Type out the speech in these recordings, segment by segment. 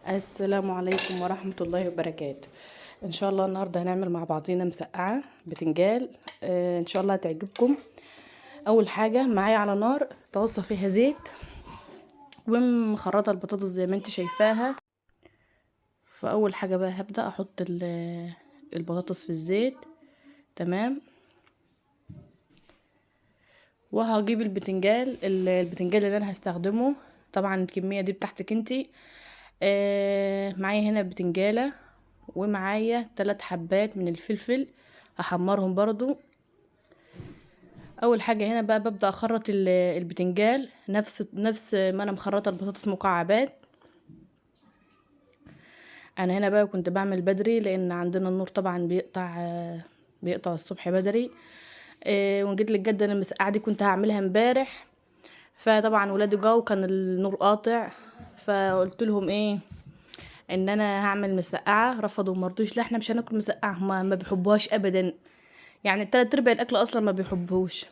السلام عليكم ورحمة الله وبركاته. ان شاء الله النهاردة هنعمل مع بعضينا مسقعة بتنجال، ان شاء الله هتعجبكم. اول حاجة معايا على نار طاسة فيها زيت ومخرطة البطاطس زي ما انت شايفاها. فاول حاجة بقى هبدأ احط البطاطس في الزيت، تمام. وهجيب البتنجال، البتنجال اللي انا هستخدمه، طبعا الكمية دي بتاعتك انتي. معايا هنا بتنجالة ومعايا 3 حبات من الفلفل هحمرهم برضو. اول حاجة هنا بقى ببدأ اخرط البتنجال نفس ما انا مخرطة البطاطس مكعبات. انا هنا بقى كنت بعمل بدري لان عندنا النور طبعا بيقطع الصبح بدري. وجيت للجد انا المسقعة دي كنت هعملها امبارح، فطبعا ولادي جاوا كان النور قاطع، فقلت لهم ان انا هعمل مسقعه، رفضوا وما رضوش، لا احنا مش هناكل مسقعه، هما ما بيحبوهاش ابدا، يعني تلات ارباع الاكل اصلا ما بيحبوهوش.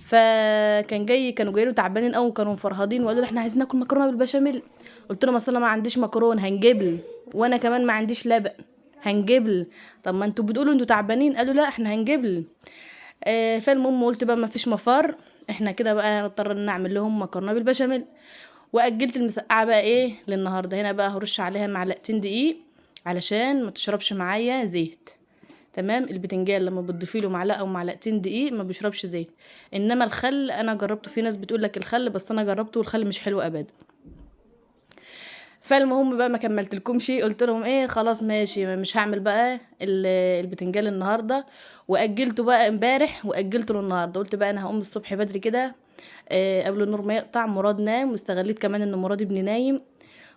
فكان جاي، كانوا جايين تعبانين قوي وكانوا مفرهدين، وقالوا لي احنا عايزين ناكل مكرونه بالبشاميل. قلت لهم اصل انا ما عنديش مكرونه هنجيب، وانا كمان ما عنديش لبن هنجيب. طب ما انتوا بتقولوا انتوا تعبانين، قالوا لا احنا هنجيب. فالمهم قلت بقى ما فيش مفر، احنا كده بقى هنضطر نعمل لهم مكرونه بالبشاميل. واجلت المسقعه بقى للنهارده. هنا بقى هرش عليها معلقتين دقيق علشان ما تشربش معايا زيت، تمام. البتنجان لما بتضيفي له معلقه او معلقتين دقيق ما بيشربش زيت، انما الخل انا جربته، في ناس بتقول لك الخل، بس انا جربته والخل مش حلو ابدا. فالمهم بقى ما كملتلكمش، قلت لهم خلاص ماشي مش هعمل بقى البتنجان النهارده، واجلته بقى امبارح واجلته للنهارده. قلت بقى انا هقوم الصبح بدري كده، قبل النور ما يقطع، مراد نام، واستغليت كمان ان مراد ابني نايم،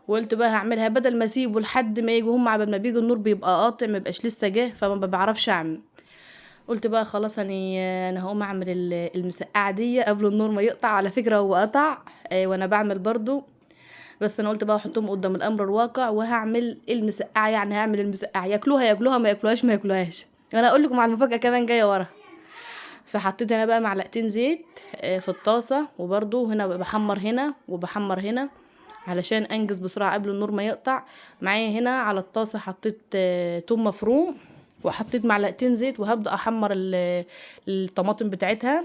وقلت بقى هعملها بدل ما اسيبه لحد ما يجوا هم، عبال ما بيجوا النور بيبقى قاطع ما بيبقاش لسه جه، فما بعرفش اعمل. قلت بقى خلاص انا هقوم اعمل المسقعه دي قبل النور ما يقطع. على فكره هو قطع، وانا بعمل برضو، بس انا قلت بقى احطهم قدام الامر الواقع وهعمل المسقعه، يعني هعمل المسقعه، ياكلوها ياكلوها، ما ياكلوهاش ما ياكلوهاش. انا اقول لكم على المفاجاه كمان جايه ورا. فحطيت انا بقى معلقتين زيت، في الطاسه، وبرضو هنا بحمر هنا وبحمر هنا علشان انجز بسرعه قبل النور ما يقطع. معايا هنا على الطاسه حطيت، توم مفروم، وحطيت معلقتين زيت، وهبدا احمر الطماطم بتاعتها.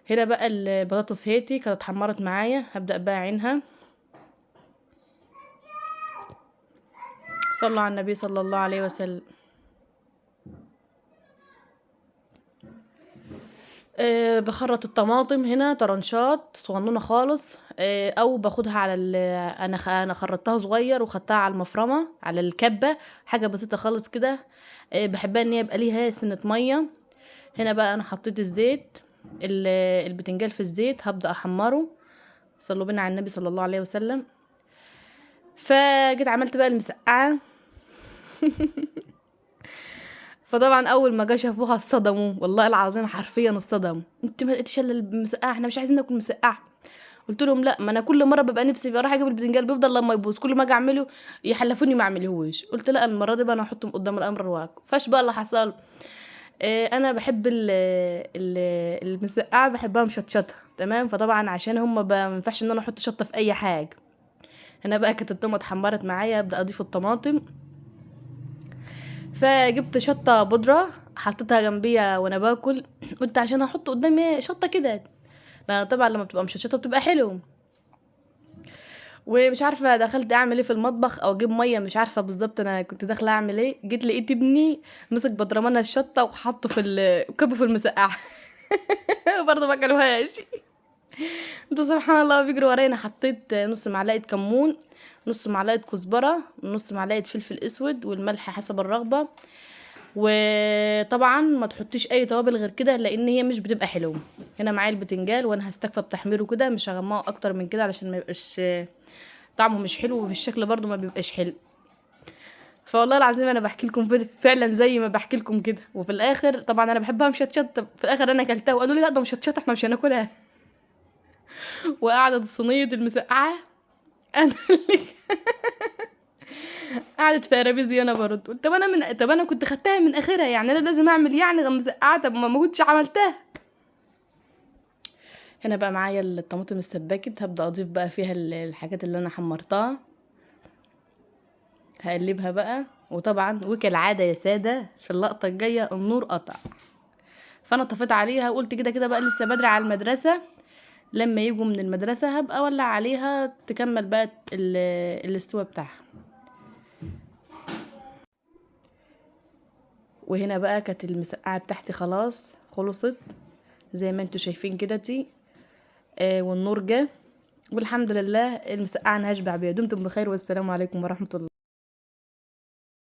هنا بقى البطاطس هيتي كانت اتحمرت معايا، هبدا بقى اعينها. صلوا على النبي صلى الله عليه وسلم. بخرط الطماطم هنا طرنشات صغنونه خالص، او باخدها على انا خرطتها صغير وخدتها على المفرمه على الكبه، حاجه بسيطه خالص كده. بحبها ان هي يبقى ليها سنه ميه. هنا بقى انا حطيت الزيت، البتنجان في الزيت، هبدا احمره. صلوا بينا على النبي صلى الله عليه وسلم. فجيت عملت بقى المسقعه. فطبعا اول ما جا شافوها اتصدموا، والله العظيم حرفيا اتصدموا. انت ما لقيتيش الا المسقعه، احنا مش عايزين ناكل مسقعه. قلت لهم لا، ما انا كل مره ببقى نفسي اروح اجيب البتنجان، بيفضل لما يبوظ، كل ما اجي اعمله يحلفوني ما اعملهوش. قلت لا المره دي بقى انا هحطهم قدام الامر الواقع. فاش بقى اللي حصل، انا بحب المسقعه، بحبها مشطشطه، تمام. فطبعا عشان هم بقى ما ينفعش ان انا احط شطه في اي حاجه. هنا بقى كانت الطماطم اتحمرت معايا، ابدا اضيف الطماطم. فجبت شطه بودره حطيتها جنبيها وانا باكل، قلت عشان احط قدامي شطه كده، لا طبعا لما بتبقى مشطشطه بتبقى حلو. ومش عارفه دخلت اعمل ايه في المطبخ او اجيب ميه، مش عارفه بالظبط انا كنت داخله اعمل ايه. جيت لقيت ابني مسك برطمان الشطه وحطه في كبه في المسقعه. برضه ما اكلوهاش. انتوا سبحان الله بيجروا ورايا. انا حطيت نص معلقه كمون، نص معلقه كزبره، نص معلقه فلفل اسود، والملح حسب الرغبه. وطبعا ما تحطيش اي توابل غير كده لان هي مش بتبقى حلوه. هنا معايا البتنجان وانا هستكفى بتحميره كده، مش هغمقه اكتر من كده علشان ما يبقاش طعمه مش حلو، وفي الشكل برضو ما بيبقاش حلو. فوالله العظيم انا بحكي لكم فعلا زي ما بحكي لكم كده. وفي الاخر طبعا انا بحبها مشطشطه، في الاخر انا اكلتها وقالوا لي لا ده مشطشطه احنا مش هناكلها. وقعدت صينيه المسقعه انا اللي قعدت في قرابيزي انا برضه. قلت طب انا كنت خدتها من اخرها، يعني انا لازم اعمل يعني مسقعه، طب ما كنتش عملتها. هنا بقى معايا الطماطم السباكت، هبدا اضيف بقى فيها الحاجات اللي انا حمرتها. هقلبها بقى. وطبعا وكالعادة يا ساده في اللقطة الجاية النور قطع، فانا طفيت عليها وقلت كده كده بقى لسه بدري على المدرسة، لما يجوا من المدرسة هبقى اولع عليها تكمل بقى الاستوى بتاعها. وهنا بقى كانت المسقعه بتاعتي خلاص خلصت زي ما انتوا شايفين كده تي، والنور جه والحمد لله. المسقعه انا هشبع بيها. دمتم بخير والسلام عليكم ورحمة الله.